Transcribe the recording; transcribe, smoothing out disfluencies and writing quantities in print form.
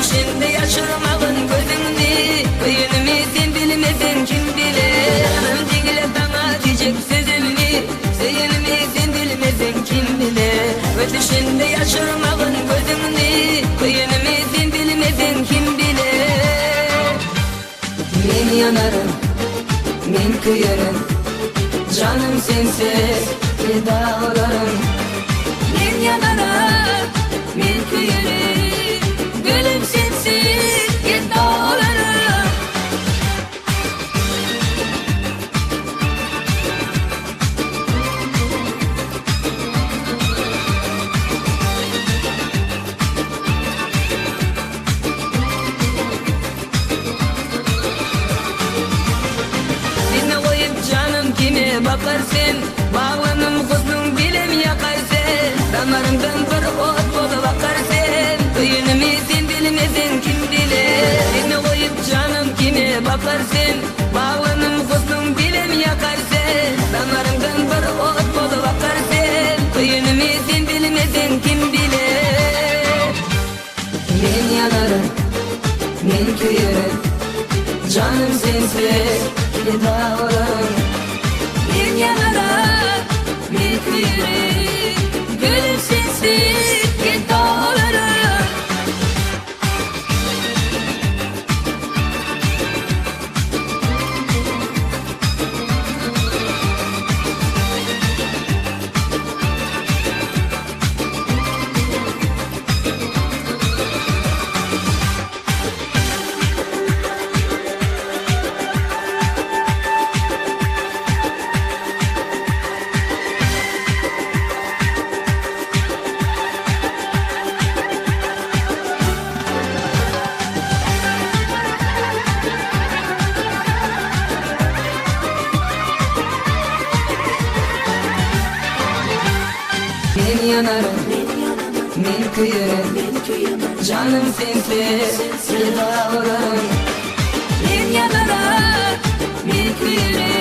Ötüşinde ýaşyrmagyn gözüňni, Köýenimi sen bilmeseň kim biler. Janym diňle saňa diýjek sözümni, Söýenimi sen bilmeseň kim biler. Ötüşinde ýaşyrmagyn gözüňni, Köýenimi sen bilmeseň kim biler. Men ýanaryn, men köýerin, Janym sensiz pida bolaryn. Men ýanaryn, men köýerin, Gülüm sensiz pida bolaryn. Seni goýup janym kime bakar sen, Baglanym husnuň bilem ýakar sen, Damarymdan bir ot bolup akar sen, Söýenimi sen bilmeseň kim biler. Seni goýup janym kime bakar sen, Baglanym husnuň bilem ýakar sen, Damarymdan bir ot bolup akar sen, Söýenimi sen bilmeseň kim biler. Men ýanaryn, men köýerin, Janym sensiz pida bolaryn. Men ýanaryn, men köýerin, Gülüm sensiz pida bolaryn. Men ýanaryn, men köýerin, Janym sensiz pida bolaryn. Men ýanaryn, men köýerin.